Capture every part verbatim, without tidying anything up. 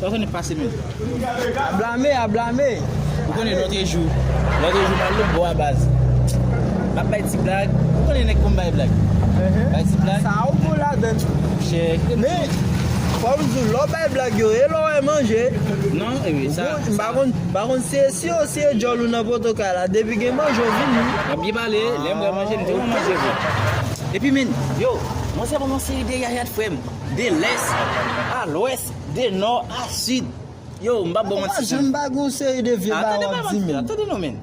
Sa w konnen pase menm. A blame, a blame. Ou konnen lòt jou. Lòt jou, m al lòt bò a baz. M ap bay ti blag. Ou konnen nèg konn bay blag. Bay ti blag. Sa ou pou ladann. Chè. Men, fò m di w, lè w bay blag yo, e lè w wè manje. Non, e wi, sa. M pa konn, m pa konn si, si yo, si e djòl ou nan pòtoka la, depi gen manje, w vini. M ap byen pale, lè m wè manje, m di w manje vre. Epi, men, yo, mwen se yon seri de yayad, frè m. De lès a lwès, de nò a sid. Yo, m pa ba w manti. Janm pa gen yon seri de vye bagay w ap di, men. Tande non, men.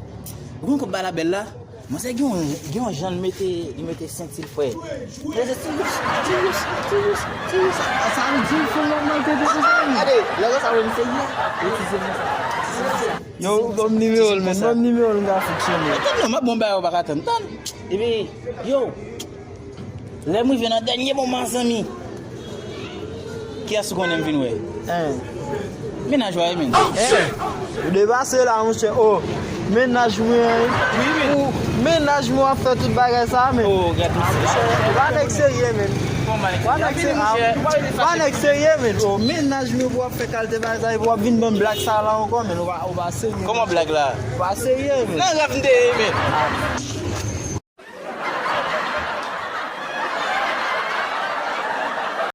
Ou konn kòb ba la bèl la? Mwen se gen yon, gen yon jan l mete, li mete senti l, frè. Mwen se ti jous, ti jous, ti jous, ti jous. A sa m di, fò lòt mwen te dekouvri. Gade, lè sa wè m se yè. Yo, ban m nimewo l, men. Ban m nimewo l, m ka fonksyone. Tande non, m ap ba w bagay, tann, tann. Epi, yo, lè m rive nan dènye moman, zanmi, kiyès ou konnen m vin wè? Mennaj w a ye, men. Ou depase la, monchè. Oh, mennaj mwen. Wi, men. Ou, mennaj mwen w ap fè tout bagay sa, men. Oh, gade sa. Ou pa nèg serye, men. Ou pa nèg serye, men. Oh, mennaj mwen pou w ap fè kalite bagay sa, epi w ap vin ban m blag sa la ankò, men. Ou pa, ou pa serye. Kòman blag la? Ou pa serye, men. Nan rèv m te ye, men.